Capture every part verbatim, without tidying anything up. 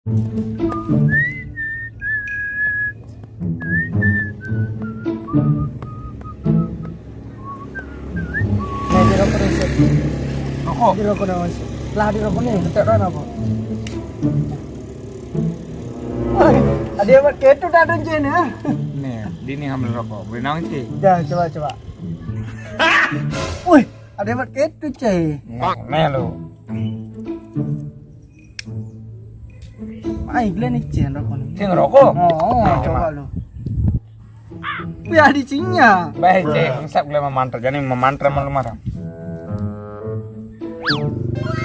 Nih, di rokok nih, Sip. Rokok? Di rokok nih, Sip. Lah, di rokok nih, ketek kan apa? Woi, ada yang pakai itu tak ada, Jen, ya? Nih, di ini ambil rokok. Boleh naon, Ci? Ya, coba, coba. Wih, ada yang pakai itu, Ci. Nih, nih lu. Ai, gila nih, Ci, rokok nih. Ci ngerokok? Oh, oh, nah, coba emang lu. Wih, ada isinya. Baik, Ci, bangsat gila memantra. Jadi memantra malu marah.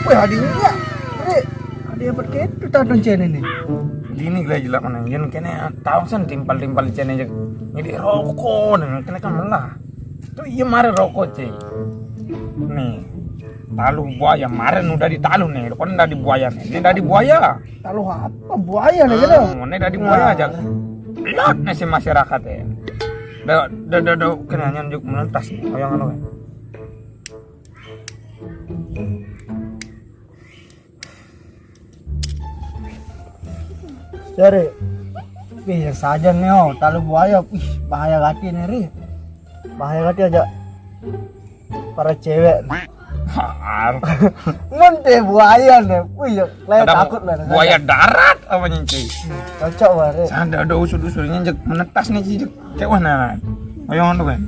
Wih, ada isinya. Ada yang pakai itu tak ada, Ci, ini. Ini gila jelek mana? Yang kene tahu kan timpal-timpal, Ci, aja. Jadi rokok, dan kene kan melah. Tuh iya mare rokok, Ci. Nih, talu buaya, mare udah ditalu nih, kan udah di buaya nih. Ini udah di buaya. Talu apa? Buaya nih gitu. Hmm, ini udah di buaya aja. Lot nih si masyarakat ya. Do, do, do, do, kena nyanjuk melentas nih, yang anu. Cari. Wih, ya saja nih, oh, talu buaya. Wih, bahaya gati nih, Ri. Bahaya gati aja. Para cewek. Har. Mente buaya nih. Wih, ya, kalian takut lah. Buaya darat apa nyinci? Cocok, Ri. Sanda ada usut-usutnya jek menetas nih, jek. Cewek nah. Ayo, anu kan.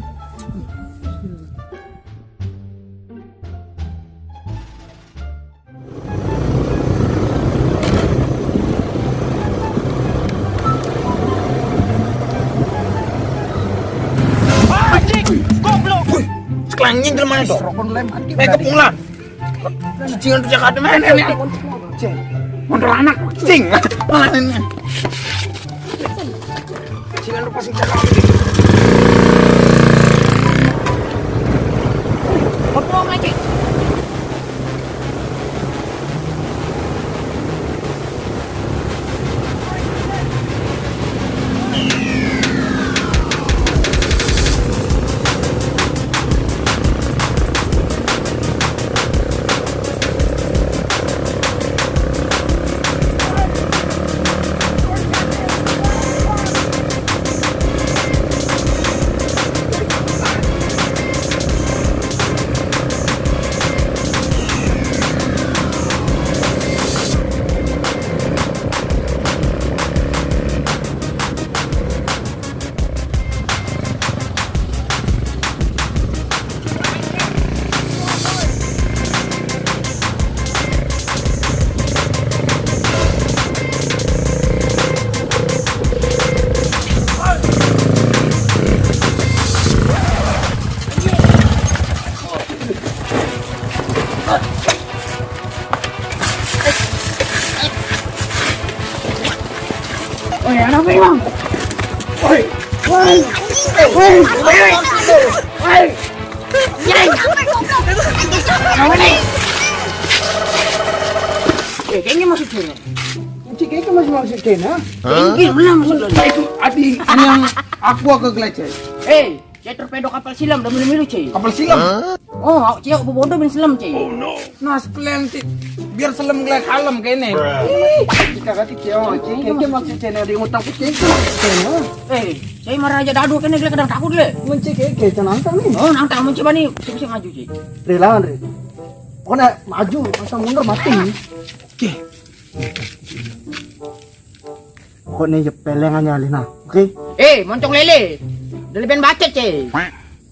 Anjing, goblok. Wih, sekelanjing terus mana tuh? Rokok lem, anjing. Eh, kepungulan. Cing, itu Jakarta mana nih? Cing. Motor anak, cing. Mana ini? Cing, lu pasti Jakarta. Goblok, anjing. Oi, anak memang. Oi, oi, oi, oi, oi. Yai. Apa nih? Eh, kayaknya masih Cina. Cik, kayaknya masih masih Cina. Kayaknya belum masuk lagi. Itu adi yang aku ke gelecek. Eh, Cek torpedo kapal silam, udah milu-milu, Cek. Kapal silam? Oh, Cek, bobodo bin selam, Cek. Nah, sekalian, Cek. Biar selam gelae kalem kene. Ih, kita kata Cek, oh, Cek, Cek, maksud Cek, ada yang utang Cek, Cek. Eh, saya marah aja dadu kene gelae kadang takut le. Mun Cek, Cek, Cek, nantang nih. Oh, nantang mun Cek bani, bisa maju, Cek. Relawan, Re. Pokoknya maju, asal mundur mati. Cek. Pokoknya ya pelengannya alih nah, oke? Eh, moncong lele. Dari ben bacet, Cek.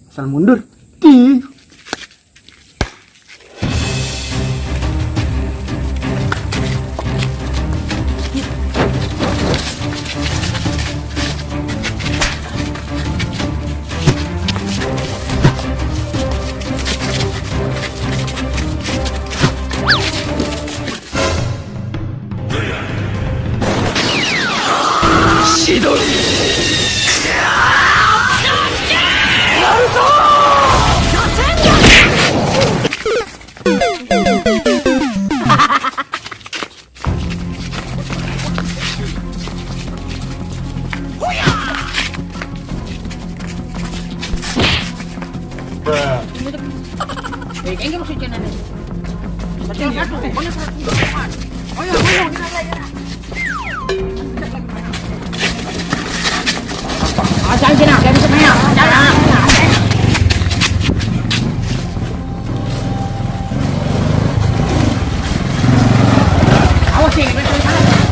Asal mundur. Ti. Eh, kayaknya masih channel ini. Betul, betul. Boleh, boleh. Oh, iya, boleh.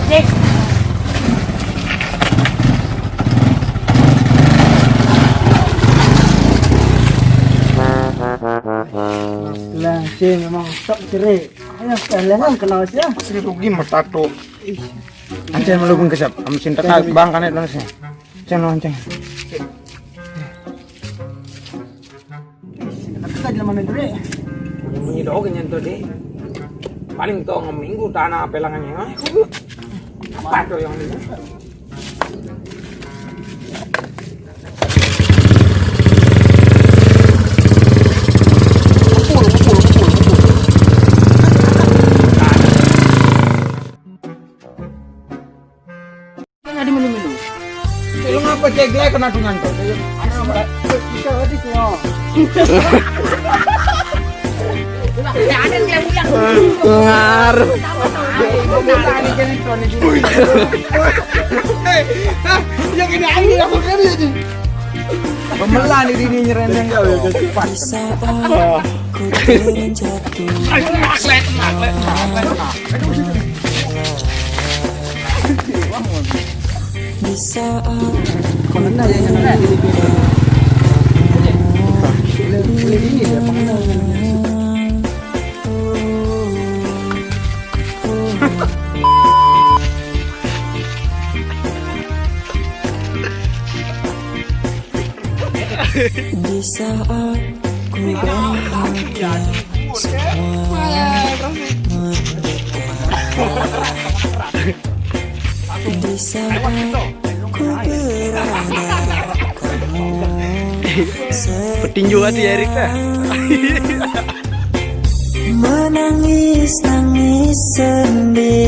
Cek. Lah, si memang sok cerai. Ayo, kalian kan kenal sih ya. Sri rugi mas tato. Ancen malu pun kesap. Am sinta tak bang kanet dong sih. Cen lo ancen. Dekat aja mana dulu. Bunyi doang nyentuh deh. Paling tuh minggu tanah pelangannya. Ah, apa tuh yang ini? Tadi milu-milu. Lu ngapa ceglek kena sungan tuh? Bisa tadi tuh. Ada yang ulang. Ngar. Yang ini angin aku kan ya. Pemelan ini, ini nyerendeng. Pas. Di saat ku bahagia, semua merdeka. Di saat ku berada, kamu petinju hati Erik lah. Menangis-nangis sendiri.